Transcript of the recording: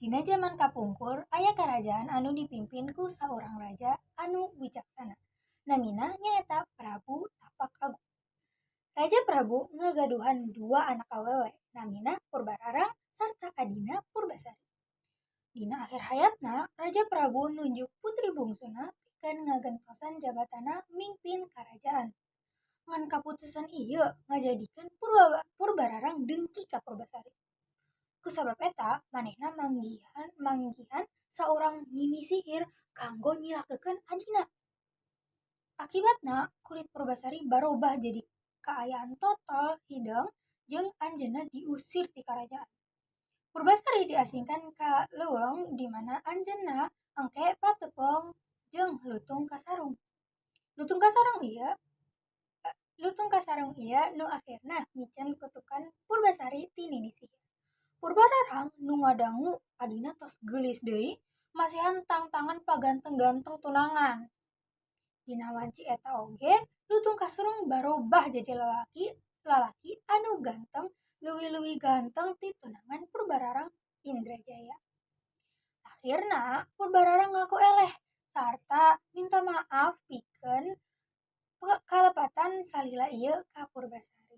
Dina jaman kapungkur aya karajaan anu dipimpin ku saurang raja anu wicaksana. Namina nyaeta Prabu Tapak Agung. Raja Prabu ngagaduhan dua anak awewe, namina Purbararang sarta adina Purbasari. Dina akhir hayatna, Raja Prabu nunjuk putri bungsuna pikeun ngagentosan jabatanna mingpin karajaan. Ngan kaputusan ieu ngajadikeun Purbararang dengki ka Purbasari. Kusabab eta, manehna manggihan saurang nini sihir kanggo nyilakeun adina. Akibatna, kulit Purbasari barobah jadi kaayaan totol hideung jeung anjeunna diusir ti karajaan. Purbasari diasingkeun ka leuweung di mana anjeunna engke patepung jeung Lutung Kasarung. Lutung Kasarung ieu nu akhirna miceun kutukan Purbasari ti nini sihir. Purbararang nu ngadangu adina tos geulis deui, masihan tangtangan paganteng-ganteng tunangan. Dina wanci eta oge, Lutung Kasarung barobah jadi lalaki anu ganteng leuwih-leuwih ganteng ti tunangan Purbararang, Indrajaya. Akhirna Purbararang ngaku eleh sarta minta maaf pikeun kalepatan salila ieu ka Purbasari.